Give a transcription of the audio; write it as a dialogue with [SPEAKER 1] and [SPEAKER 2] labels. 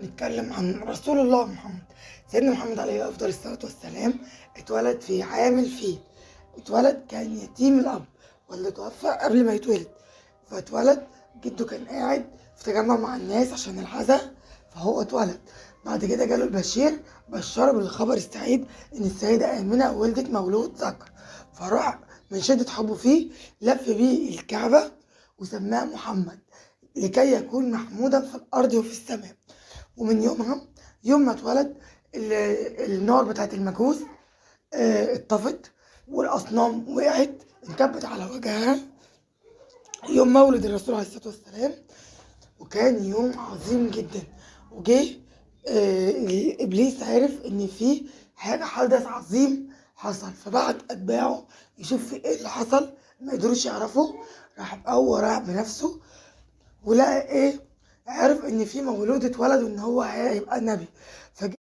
[SPEAKER 1] نتكلم عن رسول الله محمد. سيدنا محمد عليه أفضل الصلاة والسلام اتولد في عام الفيل. اتولد كان يتيم الأب، والده توفى قبل ما يتولد، فاتولد جده كان قاعد في تجمع مع الناس عشان العزاء، فهو اتولد. بعد كده جاله البشير، بشره بالخبر السعيد ان السيدة آمنة ولدت مولود ذكر، فراح من شدة حبه فيه لف بيه الكعبة وسماه محمد لكي يكون محمودا في الأرض وفي السماء. ومن يومها، يوم ما اتولد، النار بتاعت المجوس اتطفت والأصنام وقعت انكبت على وجهها يوم مولد الرسول عليه الصلاة والسلام، وكان يوم عظيم جدا. وجه إبليس عرف إن في حاجة، حدث عظيم حصل، فبعت أتباعه يشوف في إيه اللي حصل، ما قدروش يعرفوا. راح هو راح بنفسه ولقى إيه، عرف إن في مولود اتولد وإن هو هيبقى نبي. فجه